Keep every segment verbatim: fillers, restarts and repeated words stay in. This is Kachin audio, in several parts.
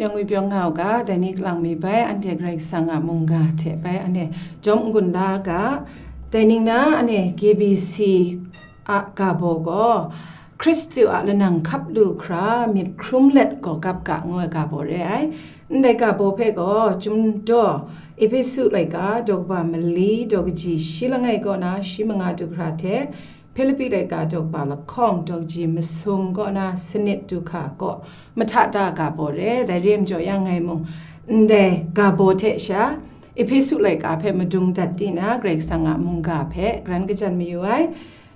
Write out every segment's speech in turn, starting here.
Yawng ngwi pyaw nga u ga, dai ni kalang mi bai, anhte Karai Kasang a mungga hte bai, anhte jawm n-gun la ga, dai ning na, anhte K B C a ga baw gaw, Hkristu a lanang hkap lu hkra, myit hkrum let gaw gap ga, ngu ai ga baw re ai. Ndai ga baw hpe gaw, Chyum daw, Ehpesu laika, daw kaba mali, daw kaji shi langai kaw na, shi manga du hkra hte, Hpilipi laika daw kaba lahkawng daw kaji masum kaw na sanit du hkra kaw mahta da ga baw re, dai re ai majaw ya ngai mung, ndai ga baw hte sha, Ehpesu laika hpe madung dat di na, Karai Kasang a mungga hpe karan kajan mayu ai.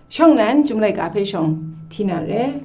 Shawng nan, Chyum laika hpe shawng hti na re.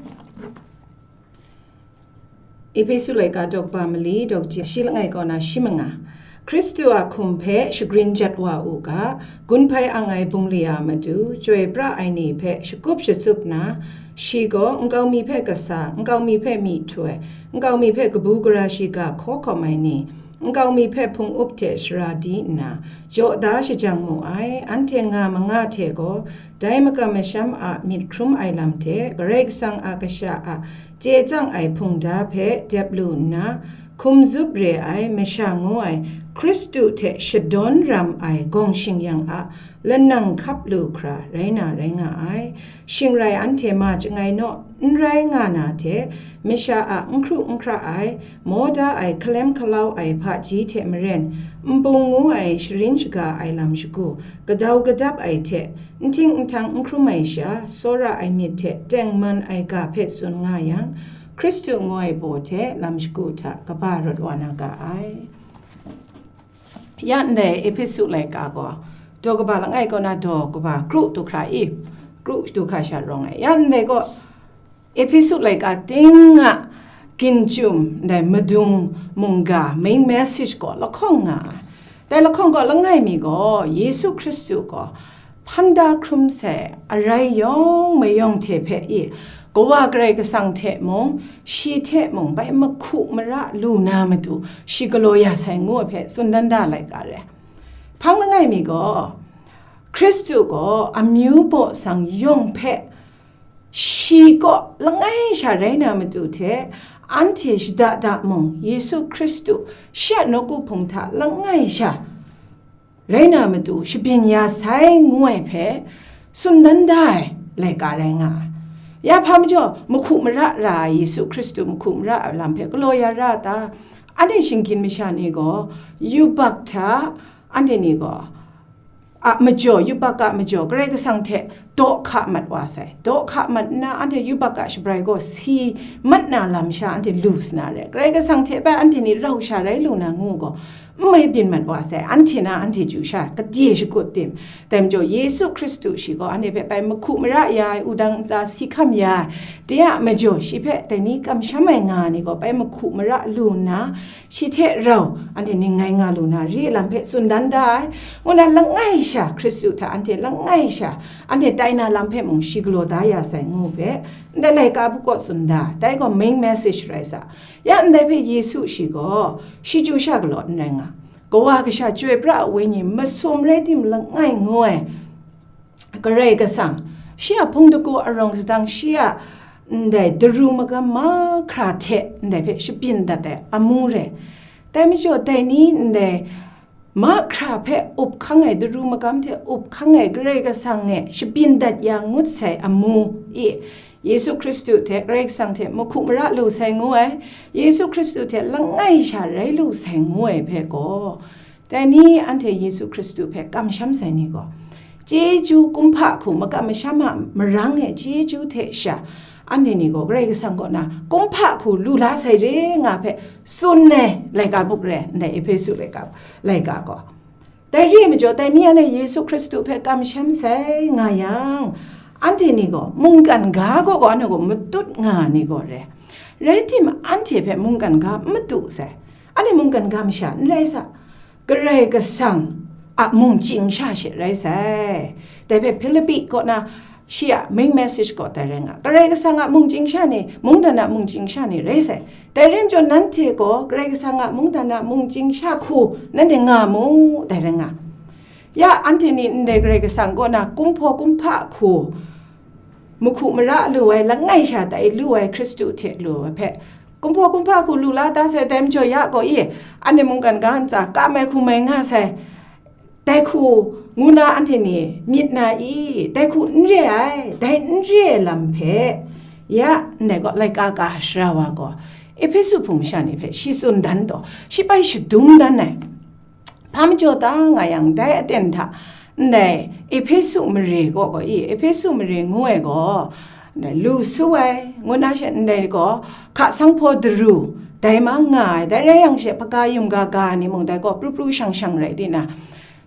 Ehpesu laika daw kaba mali, daw kaji shi langai kaw na shi manga. Hkristu a hkum hpe shagrin jat wa u ga, gun hpai ang ai bungli a matu, chyoi pra ai ni hpe shakup shatsup nna, shi gaw nkau mi hpe kasa, nkau mi hpe myihtoi, nkau mi hpe kabu gara shiga hkaw hkawm ai ni, nkau mi hpe hpung up hte shara di nna, jaw da shajang mu ai. Anhte nga manga hte gaw, dai makam masham a myit hkrum ai lam hte, Karai Kasang a kasha a chye chyang ai hpungda hpe dep lu nna, hkum zup re ai masha ngu ai Hkristu hte shadawn ram ai gawng shingyang a lanang hkap lu hkra rai na rai nga ai. Shing rai anhte ma chyangai naw n rai nga na hte, masha a n hkru n hkra ai, maw da ai, hkalem hkalau ai hpaji hte maren, npung ngu ai sharin shaga ai lam shagu, kadau kadap ai hte, n hting n htang n hkrum ai sha, tsawra ai myit hte tengman ai ga hpe tsun nga yang, Hkristu ngu ai baw hte lam shagu hta kaba rawt wa na ga ai. Ya ndai Ehpesu laika gaw, daw kaba langai kaw na daw kaba kru du hkra i, kru du hkra sha rawng ai. Ya ndai gaw, Ehpesu laika ting a ginchum, ndai madung mungga, main message gaw lahkawng nga ai. Dai lahkawng gaw langai mi gaw, Yesu Hkristu gaw hpan da hkrum sai, arai yawng mayawng hte hpe i, Kawa Karai Kasang hte mung, shi hte mung bai mahku mara lu na matu, shi galaw ya sai ngu ai hpe tsun dan da laika re. Hpang langai mi gaw, Hkristu gaw amyu baw sang yawng hpe, shi kaw langai sha rai na matu hte, anhte shada da mung, Yesu Hkristu shi a nawku hpung hta langai sha rai na matu shabyin ya sai ngu ai hpe tsun dan da ai laika rai nga ai. Ya hpa majaw, mahku mara ra ai Yesu Hkristu mahku mara ai lam hpe galaw ya ra a ta? Anhte shinggyim masha ni gaw, yubak hta, anhte ni gaw, a majaw, yubak a majaw, Karai Kasang hte daw hka mat wa sai. Daw hka mat nna, anhte yubak a shabrai gaw si mat na lam sha anhte lu sa na re. Karai Kasang hte bai anhte ni rau sha rai lu na ngu gaw, n mai byin mat wa sai. Anhte na anhte chyu sha, kadye shakut tim. Dai majaw, Yesu Hkristu shi gaw anhte hpe bai mahku mara ya ai, wudang ntsa si hkam ya ai, de a majaw, shi hpe dai ni kamsham ai nga ai ni gaw, bai mahku mara lu nna, shi hte rau anhte ning ngai nga lu na re lam hpe tsun dan da ai. Ngu na langai sha Hkristu hta anhte langai sha anhte tai na lam hpe mung shi galaw da ya sai ngu hpe, ndai laika hpe kaw tsun da, dai gaw main message rai sa. Ya ndai hpe Yesu shi gaw, shi chyu sha galaw n rai nga, Kawa Kasha, Chyoi Pra a Wenyi masum rai tim langai ngu ai, Karai Kasang, shi a hpung dagu arawng sadang, shi a ndai daru magam mahkra hte ndai hpe shabyin dat ai amu re. Dai majaw, dai ni ndai mahkra hpe up hkang ai, daru magam hte up hkang ai Karai Kasang e shabyin dat ya ngut sai amu i, Yesu Hkristu hte Karai Kasang hte mahku mara lu sai ngu ai, Yesu Hkristu hte langai sha rai lu sai ngu ai hpe gaw, dai ni anhte Yesu Hkristu hpe kamsham sai ni gaw, chyeju kumhpa hku makam masham a marang e chyeju hte sha, anhte ni gaw Karai Kasang kaw na kumhpa hku lu la sai re nga hpe tsun ai laika buk re, ndai Ehpesu laika, laika gaw. Dai re ai majaw, dai ni anhte Yesu Hkristu hpe kamsham sai nga yang, anhte ni gaw mungkan ga gaw gaw anhte gaw matut nga ai ni gaw re. Rai tim, anhte hpe mungkan ga n matu sai. Anhte mungkan ga masha n rai sa. Karai Kasang a mung ching sha she rai sai. Dai hpe Hpilipi kaw na shi a main message gaw dai rai nga, Karai Kasang a mung ching sha ni, mungdan a mung ching sha ni rai sai. Dai rai majaw, nanhte gaw Karai Kasang a mungdan a mung ching sha hku nanhte nga mu, dai rai nga. Ya anhte ni ndai Karai Kasang kaw na kumhpaw kumhpa hku, mahku mara lu ai, langai sha tai lu ai Hkristu hte lu ai hpe, Kumhpaw kumhpa hku lu la da sai, dai majaw ya gaw i, anhte mungkan ga ntsa kam ai hku mai nga sai, dai hku ngu na anhte ni myit na i? Dai hku n re ai, dai n re ai lam hpe, ya, ndai gaw laika ka sara wa gaw, Ehpesu hpung masha ni hpe shi tsun dan taw, shi bai shadum dan ai. Hpa majaw ta nga yang, dai aten hta ndai Ehpesu mare gaw, gaw i, Ehpesu mare ngu ai gaw, ndai lu su ai, ngu na she ndai gaw, hka sanghpaw daru, dai ma nga ai, dai rai yang she, hpaga yum ga ga ni mung dai gaw pru pru shang shang rai di na,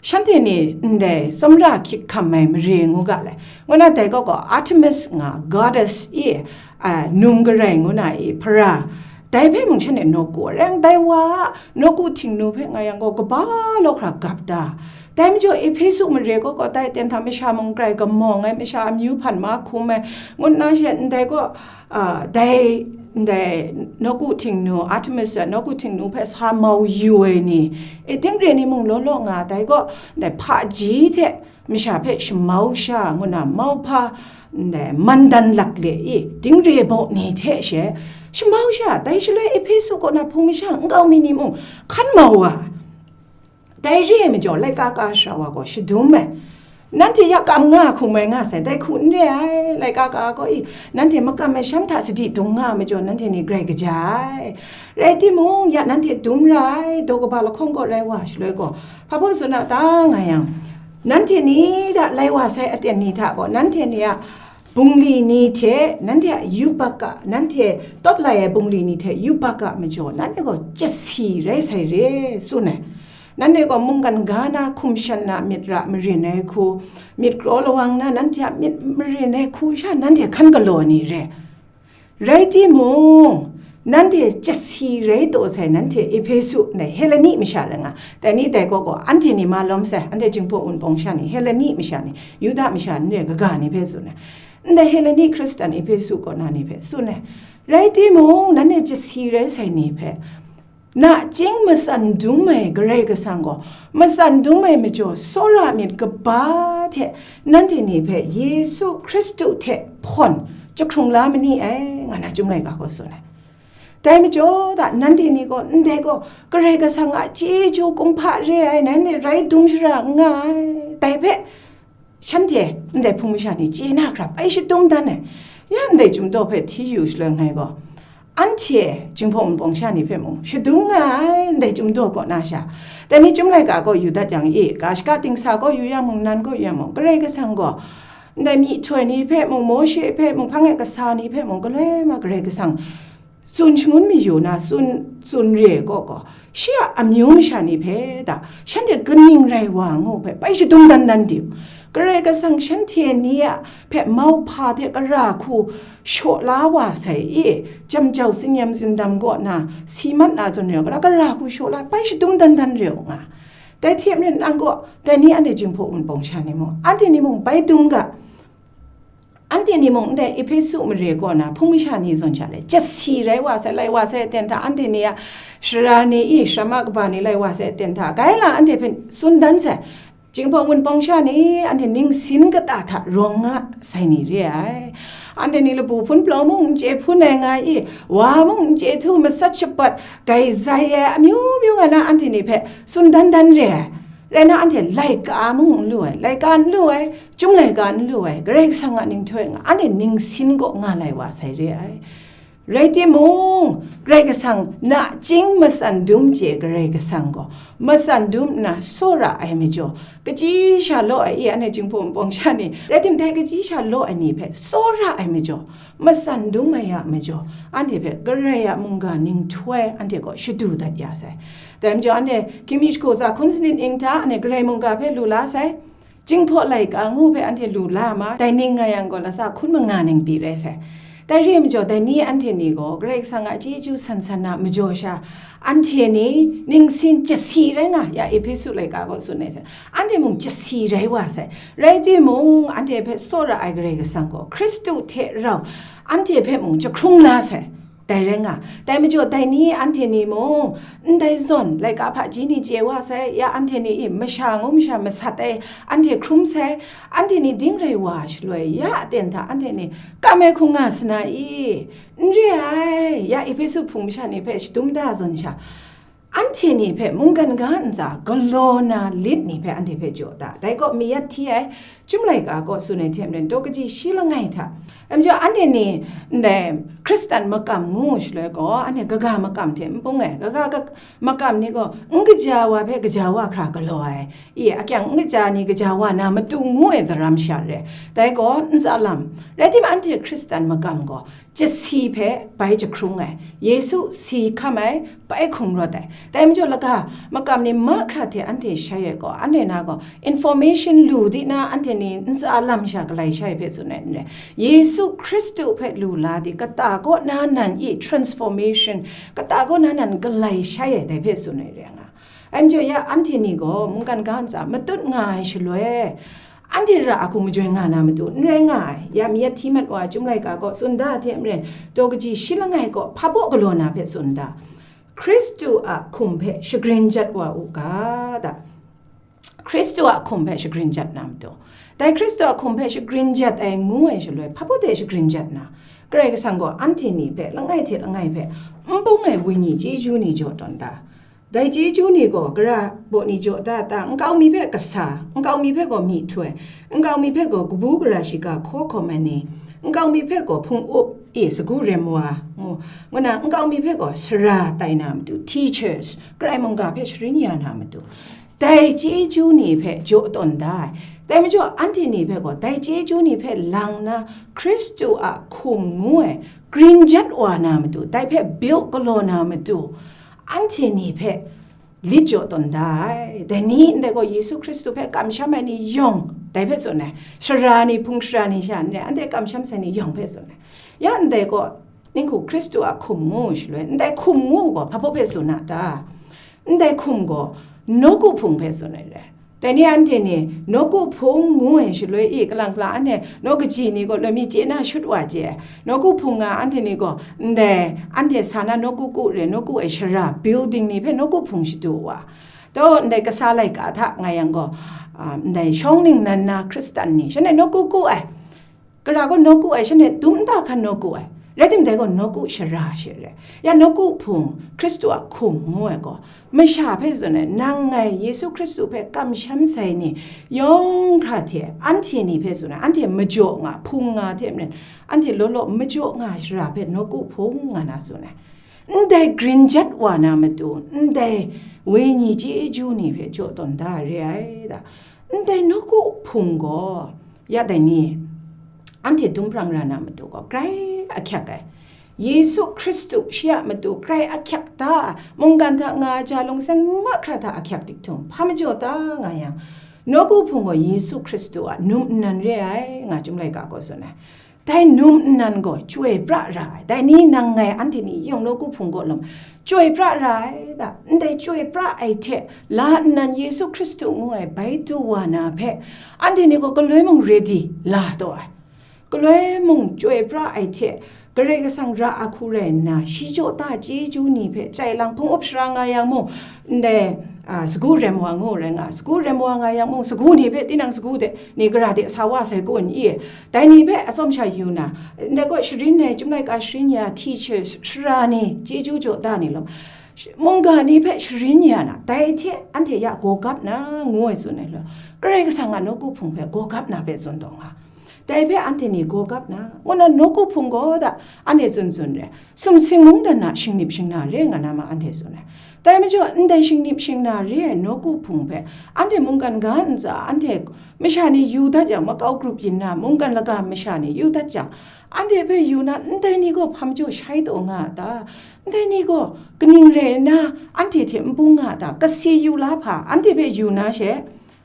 shanhte ni ndai tsawmra hkyit hkam ai mare ngu ga le, ngu na dai gaw gaw Artemis nga, goddess i, a, num garai ngu na i, hpara, dai hpe mung shanhte nawku ai rai yang, dai wa a nawku htingnu hpe nga yang gaw, kaba law hkra gap da. Dai majaw, Ehpesu mare gaw gaw, dai aten hta masha mung grai kamawng ai, masha amyu hpan mahkum ai, ngu nna she ndai gaw, a, dai, ndai nawku htingnu, Artemis a nawku htingnu hpe sa mau yu ai ni, e, ting re ni mung law law nga, dai gaw, ndai hpaji hte masha hpe shamau sha ngu na mauhpa, ndai mandan lakle i, ting re baw ni hte she shamau sha, dai shaloi Ehpesu kaw na hpung masha nkau mi ni mung hkan mau wa, dai re ai majaw, laika ka sara wa gaw shadum ai. Nanhte ya kam nga hku mai nga sai, dai hku n re ai, laika ka gaw i, nanhte makam masham hta sadi dung nga ai majaw, nanhte ni grai kaja ai. Rai timung, ya nanhte dum ra ai, daw kaba lahkawng kaw rai wa shaloi gaw, hpa baw tsun a ta nga yang, nanhte ni hta lai wa sai aten ni hta gaw, nanhte ni a bungli ni hte, nanhte a yubak a, nanhte tawt lai ai bungli ni hte yubak a majaw, nanhte gaw chyasi rai sai re, tsun ai. Nanhte gaw mungkan ga na hkum shan na myit ra marin ai hku, myit kraw lawang na nanhte a myit marin ai hku sha nanhte hkan galaw ni re. Rai timung, nanhte chyasi rai taw sai, nanhte Ehpesu ndai Heleni masha rai nga, dai ni dai gaw gaw, anhte ni ma lawm sai, anhte Jinghpaw Wunpawng sha ni, Heleni masha ni, Yuda masha n re, kaga ni hpe tsun ai. Ndai Heleni Hkristan Ehpesu kaw na ni hpe tsun ai. Rai timung, nanhte chyasi rai sai ni hpe, nachying matsan dum ai Karai Kasang gaw, matsan dum ai majaw, tsawra myit kaba hte nanhte ni hpe Yesu Hkristu hte hpawn jahkrung la ma ni ai, nga na Chyum laika gaw tsun ai. Dai majaw da, nanhte ni gaw, ndai gaw Karai Kasang a chyeju kumhpa re ai, nanhte rai dum shara n nga ai, dai hpe shanhte ndai hpung masha ni chye na hkra bai shadum dan ai. Ya ndai Chyum daw hpe hti yu shaloi ngai gaw, anhte Jinghpaw Wunpawng sha ni hpe mung shadum nga ai, ndai Chyum daw kaw na sha. Dai ni Chyum laika gaw yu dat yang i, ga shaka dingsa gaw yu yang mung, nan gaw yu yang mung, Karai Kasang gaw ndai myihtoi ni hpe mung, Mawshe hpe mung, hpang e kasa ni hpe mung, galoi ma Karai Kasang tsun shangun mayu na, tsun, tsun re ai kaw gaw, shi a amyu masha ni hpe da, shanhte kaning rai wa ngu hpe bai shadum dan dan di u. Karai Kasang shanhte ni a hpe mauhpa hte kara hku shaw la wa sai i, jam jau, tsin-yam tsindam kaw na, si mat na zawn re u, kara, kara hku shaw la, bai shadum dan dan re u nga. Dai hte maren nang gaw, dai ni anhte Jinghpaw Wunpawng sha ni mung, anhte ni mung bai dum ga, anhte ni mung ndai Ehpesu mare kaw na hpung masha ni zawn sha le, chyasi rai wa sai, lai wa sai aten hta, anhte ni a sara ni i, sara ma kaba ni lai wa sai aten hta, gai la anhte hpe tsun dan sai. Jinghpaw Wunpawng sha ni anhte ningsin kata hta rawng nga sai ni re ai. Anhte ni labu hpun plau mung n chye hpun ai nga i, wa mung n chye htu matsat shapat, gai zai ai amyu myu nga na anhte ni hpe tsun dan dan re ai. Rai na, anhte laika mung n lu ai, laika n lu ai, Chyum laika n lu ai, Karai Kasang a ninghtoi nga, anhte ningsin kaw nga lai wa sai re ai. Rai timung, Karai Kasang nachying matsan dum chye Karai Kasang gaw, matsan dum nna tsawra ai majaw, kachyi sha law ai i, anhte Jinghpaw Wunpawng sha ni, rai tim, dai kachyi sha law ai ni hpe tsawra ai majaw, matsan dum ai a majaw, anhte hpe Karai a mungga ninghtoi anhte gaw shadu dat ya sai. Dai majaw, anhte hkying mi jahku za hkun sanit ning hta, anhte Karai mungga hpe lu la sai. Jinghpaw laika ngu hpe anhte lu la ma, dai ning nga yang gaw, latsa hkun manga ning pyi rai sai. Dai re ai majaw, dai ni anhte ni gaw Karai Kasang a chyeju san san na majaw sha, anhte ni ningsin chyasi rai nga, ya Ehpesu laika gaw tsun ai hte, anhte mung chyasi rai wa sai. Rai timung, anhte hpe tsawra ai Karai Kasang gaw Hkristu hte rau anhte hpe mung jahkrung la sai. Dai rai nga, dai majaw dai ni anhte ni mung, ndai zawn, laika hpaji ni chye wa sai, ya anhte ni i masha ngu masha masat ai, anhte hkrum sai, anhte ni ding rai wa shaloi, ya aten hta anhte ni kam ai hkung nga sana i? N re ai, ya Ehpesu hpung masha ni hpe shadum da zawn sha, anhte ni hpe mungkan ga ntsa galaw na lit ni hpe anhte hpe jaw da. Dai kaw mayat hti ai, Chyum laika kaw tsun ai hte maren, daw kaji shi langai hta, aimjaw anhte ni ndai Hkristan makam ngu shaloi gaw, anhte kaga makam hte n bung ai, kaga ka-, makam ni gaw n kaja wa hpe kaja wa hkra galaw ai, i, akyang n kaja ni kaja wa na matu ngu ai daram sha re. Dai gaw ntsa lam, rai timung, anhte Hkristan makam gaw, chyasi hpe bai jahkrung ai, Yesu si hkam ai, bai hkung rawt ai. Dai majaw, laga makam ni mahkra hte anhte shai ai gaw, anhte na gaw, information lu di na, anhte ni ntsa lam sha galai shai hpe tsun ai n rai. Yesu Hkristu hpe lu la di, kata kaw na nan i transformation, kata kaw na nan galai shai ai, dai hpe tsun ai re nga. Aimjaw ya anhte ni gaw mungkan ga ntsa matut nga ai shaloi, anhte ra a hku majoi nga na matu n rai nga ai. Ya mayat hti mat wa Chyum laika kaw tsun da hte maren, daw kaji shi langai kaw hpa baw galaw na hpe tsun da, Hkristu a hkum hpe shagrin jat wa u ga, da. Hkristu a hkum hpe shagrin jat na matu, dai Hkristu a hkum hpe shagrin jat ai ngu ai shaloi, hpa baw de shagrin jat na, Karai Kasang gaw anhte ni hpe langai hte langai hpe n bung ai wenyi chyeju ni jaw tawn da. Dai chyeju ni gaw gara baw ni jaw da ta? Nkau mi hpe kasa, nkau mi hpe gaw myihtoi, nkau mi hpe gaw kabu gara shiga hkaw hkawm ai ni, nkau mi hpe gaw hpung up, e, sagu rem wa, ngu, ngu na, nkau mi hpe gaw sara tai na matu, teachers, Karai mungga hpe sharin ya na matu, dai chyeju ni hpe jaw tawn da ai. Dai majaw, anhte ni hpe gaw dai chyeju ni hpe lang na, Hkristu a hkum ngu ai, grin jat wa na matu, dai hpe build galaw na matu, anhte ni hpe lit jaw tawn da ai. Dai ni ndai gaw Yesu Hkristu hpe kamsham ai ni yawng, dai hpe tsun ai. Sara ni, hpung sara ni sha n rai, anhte kamsham sai ni yawng hpe tsun ai. Ya ndai gaw, ninghku Hkristu a hkum ngu shaloi, ndai hkum ngu gaw hpa baw hpe tsun a ta? Ndai hkum gaw nawku hpung hpe tsun ai re. Dai ni anhte ni nawku hpung ngu ai shaloi i, kalang kalang anhte naw kaji ni gaw loi mi chye na shut wa chye ai. Nawku hpung nga anhte ni gaw ndai anhte sa na nawku ku re, nawku ai shara, building ni hpe nawku hpung shadu wa. Taw, ndai kasa laika hta nga yang gaw, a, ndai shawng ningnan na Hkristan ni, shanhte nawku ku ai. Gara gaw nawku ai, shanhte dum nta hkan nawku ai, rai timung, dai gaw nawku shara she re. Ya nawku hpung, Hkristu a hkum ngu ai gaw, masha hpe tsun ai, nang ngai Yesu Hkristu hpe kamsham sai ni yawng hkra hte, anhte ni hpe tsun ai, anhte majaw nga, hpung nga hte maren, anhte law law majaw nga shara hpe nawku hpung nga na tsun ai. Ndai grin jat wa na matu, ndai wenyi chyeju ni hpe jaw tawn da re ai da. Ndai nawku hpung gaw, ya dai ni, anhte dum hprang ra na matu gaw, grai ahkyak ai. Yesu Hkristu shi a matu grai ahkyak da, mungkan hta nga ai ja lungseng mahkra hta ahkyak dik htum, hpa majaw ta nga yang, nawku hpung gaw Yesu Hkristu a num nnan re ai, nga Chyum laika gaw tsun ai. Dai num nnan gaw chyoi pra ra ai. Dai ni nang ngai anhte ni yawng nawku hpung gaw lawm chyoi pra ra ai da. Ndai chyoi pra ai hte, la nnan Yesu Hkristu ngu ai bai du wa na hpe, anhte ni gaw galoi mung ready la taw ai. Galoi mung chyoi pra ai hte, Karai Kasang ra a hku rai nna, shi jaw ta chyeju ni hpe chye lang hpung up shara nga yang mung, ndai, a, sagu rem wa ngu rai nga, sagu rem wa nga yang mung, sagu ni hpe tinang sagu de ni gara de sa wa sai kun i? Dai ni hpe atsawm sha yu na, ndai gaw sharin ai, Chyum laika sharin ya, teachers, sara ni, chyeju jaw ta ni lawm, mungga ni hpe sharin ya na, dai hte anhte ya gaw gap na, ngu ai tsun ai law, Karai Kasang a nawku hpung hpe gaw gap na hpe tsun taw nga. Dai hpe anhte ni gaw gap na, ngu na, nawku hpung gaw da, anhte tsun tsun re, sumsing mungdan a shingnip shingna re nga na ma, anhte tsun ai. Dai majaw, ndai shingnip shingna re ai nawku hpung hpe, anhte mungkan ga ntsa, anhte masha ni yu dat yang, makau grup yin na, mungkan lagam masha ni yu dat jang, anhte hpe yu na, ndai ni gaw hpa majaw shai taw nga a ta? Ndai ni gaw kaning rai nna, anhte hte n bung nga a ta? Kasi yu la hpa, anhte hpe yu na she,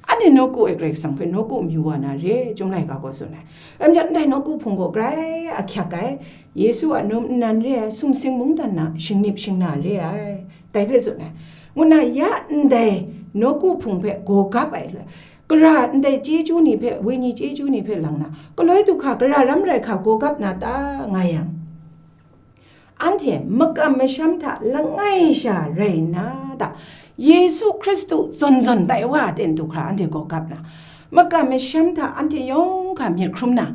anhte nawku ai Karai Kasang hpe nawku mayu wa na re, Chyum laika gaw tsun ai. Dai majaw, ndai nawku hpung gaw grai ahkyak ai, Yesu a num nnan re ai, sumsing mungdan na shingnip shingna re ai, dai hpe tsun ai. Ngu na, ya ndai nawku hpung hpe gaw gap ai, gara ndai chyeju ni hpe, wenyi chyeju ni hpe lang na, galoi du hka, gara ram rai hka gaw gap na ta nga yang, anhte makam masham hta langai sha rai nna ta, Yesu Hkristu zawn zawn tai wa a ten du hkra anhte gaw gap na, makam masham hta anhte yawng hkra myit hkrum na,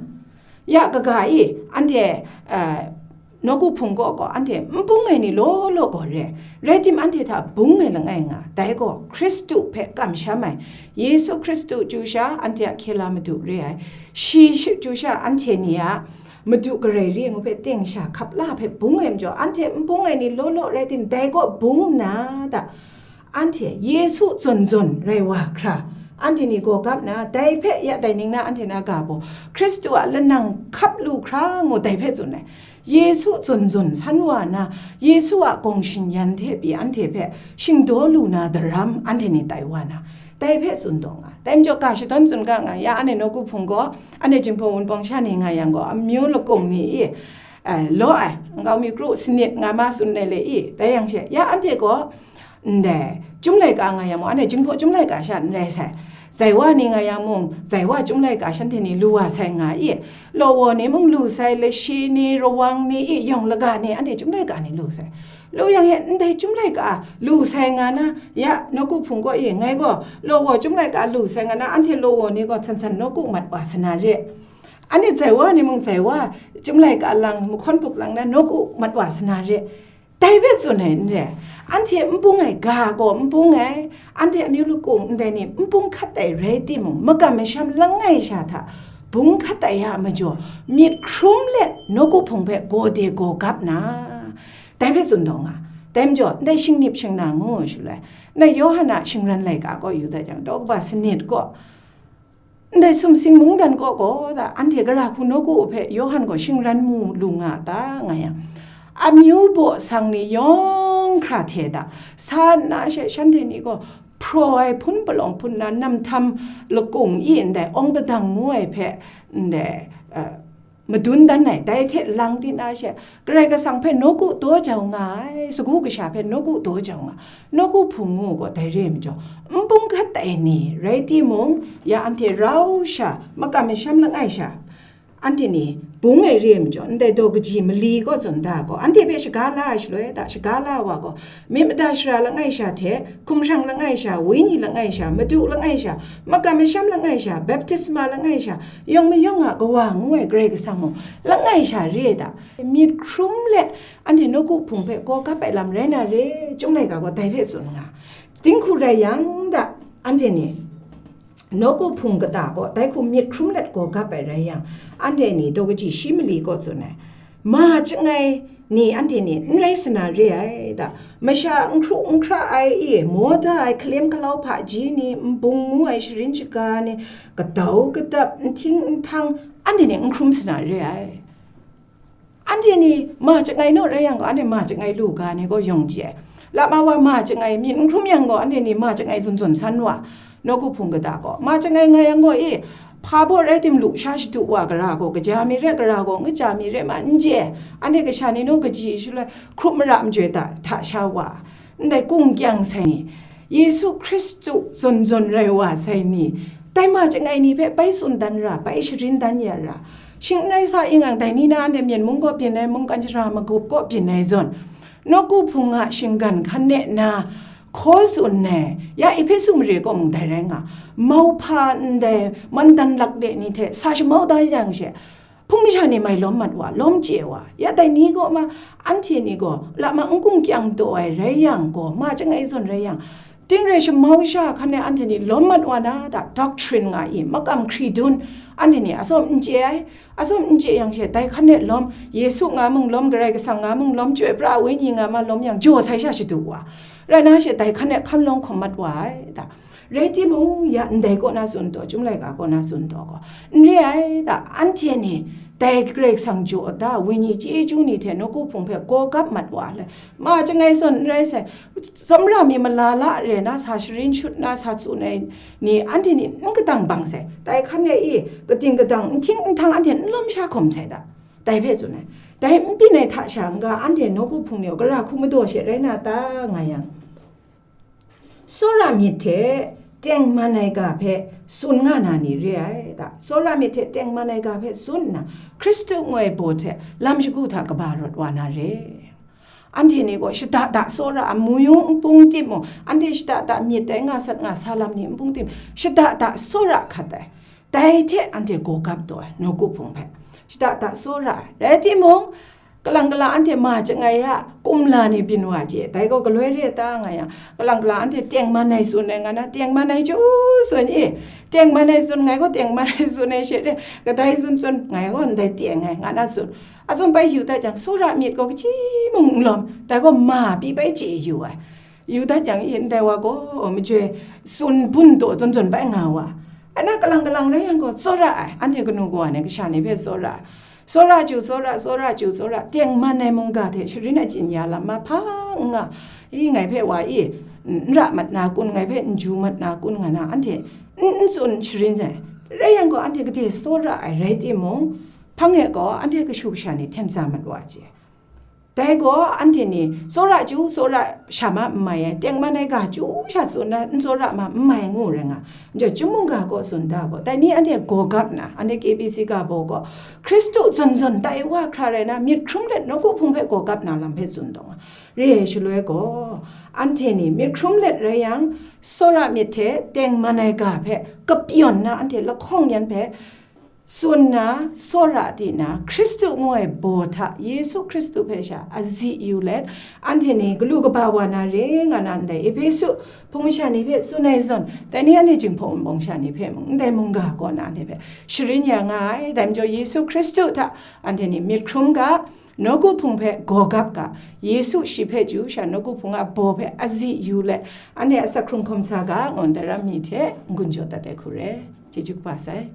ya kaga e anhte, eh, nawku hpung kaw gaw anhte n bung ai ni law law gaw re, rai tim anhte hta bung ai langai nga, dai gaw Hkristu hpe kamsham ai, Yesu Hkristu chyu sha anhte a hkye la madu re ai, shi shi chyu sha anhte ni a madu garai re ai ngu hpe teng sha hkap la hpe bung ai majaw, anhte n bung ai ni law law rai tim, dai gaw bung nna ta, anhte Yesu zawn zawn rai wa hkra, anhte ni gaw gap na, dai hpe ya dai ning na anhte na ga baw, Hkristu a lanang hkap lu hkra ngu dai hpe tsun ai. Yesu zawn zawn san wa na, Yesu a gawng shingyan hte pyi anhte hpe shingdaw lu na daram anhte ni tai wa na, dai hpe tsun taw nga. Dai majaw ga shadawn tsun ga nga, ya anhte nawku hpung gaw, anhte Jinghpaw Wunpawng sha ni nga yang gaw, amyu lakung ni e, eh, law ai, nkau mi kru sanit nga ma tsun ai le i, dai yang she, ya anhte gaw, ndai, chyum laika nga yang mung, anhte Jinghpaw chyum laika sha n rai sai. Zaiwa ni nga yang mung, Zaiwa chyum laika shanhte ni lu wa sai nga i, law wa ni mung lu sai, lashi ni, rawang ni i, yawng laga ni, anhte chyum laika ni lu sai. Lu yang he, ndai chyum laika lu sai nga na, ya, nawku hpung gaw i, ngai gaw, law wa chyum laika lu sai nga na, anhte law wa ni gaw, san san nawku mat wa sa na re. Anhte Zaiwa ni mung Zaiwa chyum laika lang, mahkawn pup lang na, nawku mat wa sa na re. Dai hpe tsun ai n re, anhte n bung ai ga gaw n bung ai, anhte amyu lakung ndai ni n bung hkat ai rai timung, makam masham langai sha hta bung hkat ai a majaw, myit hkrum let nawku hpung hpe gaw de gaw gap na, dai hpe tsun taw nga. Dai majaw, ndai shingnip shingna ngu shaloi, ndai Yawhan a shingran laika gaw yu dat jang, daw kaba sanit gaw, ndai sumsing mungdan kaw gaw ta, anhte gara hku nawku hpe Yawhan gaw shingran mu lu nga ta, nga yang, amyu baw sang ni yawng hkra hte ta, sa nna she shanhte ni gaw hpraw ai hpun palawng hpun na, namhtam lakung i ndai awng padang ngu ai hpe, ndai, eh, madun dan ai, dai hte lang di na she, Karai Kasang hpe nawku daw jau nga ai, sagu kasha hpe nawku daw jau nga, nawku hpung ngu gaw dai re ai majaw, n bung hkat ai ni rai timung, ya anhte rau sha, makam masham langai sha, anhte ni bung ai re ai majaw, ndai daw kaji mali kaw tsun da gaw, anhte hpe shaga la ai shaloi, da shaga la wa gaw, myit mada shara langai sha hte, hkumhkrang langai sha, wenyi langai sha, madu langai sha, makam masham langai sha, baptisma langai sha, yawng mayawng a Kawa ngu ai Karai Kasang mung, langai sha re ai ta? Myit hkrum let anhte nawku hpung hpe gaw gap ai lam rai na re, Chyum Laika gaw dai hpe tsun nga. Dinghku rai yang da, anhte ni nawku hpung kata gaw dai hku myit hkrum let gaw gap ai rai yang, anhte ni daw kaji shi mali gaw tsun ai, ma chyangai ni anhte ni n rai sa na re ai da, masha n hkru n hkra ai e, maw da ai hkalem hkalau hpaji ni, nbung ngu ai sharin shaga ni, kadau kadap, nhting nhtang, anhte ni n hkrum sa na re ai. Anhte ni ma chyangai naw rai yang gaw, anhte ma chyangai lu ga ni gaw yawng chye ai. Lama wa ma chyangai myit n hkrum yang gaw, anhte ni ma chyangai zawn zawn san wa, nawku hpung kata gaw. Ma chyangai nga yang gaw, e, hpa baw rai tim lu sha shadu wa, gara gaw kaja mi re, gara gaw n kaja mi re ma, n chye ai. Anhte kasha ni naw kaji shaloi hkrup mara majoi hta, hta sha wa, ndai kung kyang sai ni, Yesu Hkristu zawn zawn rai wa sai ni, dai ma chyangai ni hpe bai tsun dan ra, bai sharin dan ya ra. Shing n rai sa ing ang, dai ni na anhte Myen mung kaw byin ai, mungkan shara magup kaw byin ai zawn, nawku hpung a shinggan hkan ne na hkaw tsun ai, ya Ehpesu mare kaw mung dai rai nga, mauhpa ndai mandan lakde ni hte sa shamau da yang she, hpung masha ni mai lawm mat wa, lawm chye wa, ya dai ni kaw ma, anhte ni gaw lama n kung kyang taw ai rai yang gaw, ma chyangai zawn rai yang, ting rai shamau sha hkan e anhte ni lawm mat wa na, da doctrine nga i, makam hkri dun, anhte ni atsawm n chye ai, atsawm n chye yang she, dai hkan e lawm, Yesu nga mung lawm, Karai Kasang nga mung lawm, Chyoi pra ai Wenyi nga ma lawm yang, jaw sai sha shadu wa, rai na she, dai hkan e hkan lawng hkawm mat wa ai, da. Rai timung, ya ndai kaw na tsun taw, Chyum Laika kaw na tsun taw gaw, n re ai da, anhte ni dai Karai Kasang jaw da, Wenyi chyeju ni hte nawku hpung hpe gaw gap mat wa le, ma chyangai zawn n rai sai, tsawmra mi malala re na, sa sharin shut na, sa tsun ai ni, anhte ni n kadang bang sai, dai hkan e i, kating kadang, nhting nhtang anhte n lawm sha hkawm sai da, dai hpe tsun ai. Dai n byin ai hta sha n ga, anhte nawku hpung ni gaw gara hku madaw she rai na ta, nga yang, tsawra myit hte tengman ai ga hpe tsun nga na ni re ai da? Tsawra myit hte tengman ai ga hpe tsun nna, Hkristu ngoi baw hte lam shagu hta kaba rawt wa na re. Anhte ni gaw shada da tsawra ai, muyung npung timung, anhte shada da myit dai nga sat nga sa lam ni npung tim, shada da tsawra hkat ai. Dai hte anhte gawgap taw ai, nawku hpung hpe. Shada da tsawra ai. Rai timung, kalang kalang anhte ma chyangai a, kumla ni byin wa chye. Dai gaw galoi re ta nga yang, kalang kalang anhte tengman ai tsun ai nga na, tengman ai chyu tsun i, tengman ai tsun ngai gaw, tengman ai tsun ai she re, kadai tsun tsun ngai gaw, ndai teng ai nga na tsun. Atsum bai yu dat jang, tsawra myit gaw kaji mung n lawm, dai gaw ma pyi bai chye yu ai. Yu dat yang i, ndai wa gaw majoi tsun bun taw zawn zawn bai nga wa. Ana kalang kalang rai yang gaw, tsawra ai, anhte kanu kawa ni kasha ni hpe tsawra ai. Tsawra chyu tsawra, tsawra chyu tsawra, tengman ai mungga hte sharin achyin ya lam mahpa n nga. I, ngai hpe wa i, n ra mat na kun, ngai hpe n ju mat na kun nga na, anhte n, n tsun sharin ai. Rai yang gaw, anhte gade tsawra ai rai timung, hpang e gaw, anhte kashu kasha ni hten tsa mat wa chye. Dai gaw anhte ni tsawra chyu, tsawra sha ma n mai ai, tengman ai ga chyu sha tsun na, n tsawra ma n mai ngu rai nga. Majaw, chyum mungga gaw tsun da gaw, dai ni anhte gawgap na, anhte K B C ga baw gaw, Hkristu zawn zawn tai wa hkra rai na, myit hkrum let nawku hpung hpe gawgap na lam hpe tsun taw nga. Re ai shaloi gaw, anhte ni myit hkrum let rai yang, tsawra myit hte tengman ai ga hpe kapyawn na, anhte lahkawng yan hpe tsun na, tsawra di na, Hkristu ngu ai baw hta Yesu Hkristu hpe sha azi yu let, anhte ni galu kaba wa na re nga na ndai Ehpesu hpung masha ni hpe tsun ai zawn, dai ni anhte Jinghpaw Wunpawng sha ni hpe mung, ndai mungga kaw na anhte hpe sharin ya nga ai. Dai majaw, Yesu Hkristu hta anhte ni myit hkrum ga, nawku hpung hpe gawgap ga, Yesu shi hpe chyu sha nawku hpung a baw hpe azi yu let, anhte asak hkrung hkawm sa ga, ngu nhtoi ram mi hte n-gun jaw dat ai hku re. Chyeju kaba sai.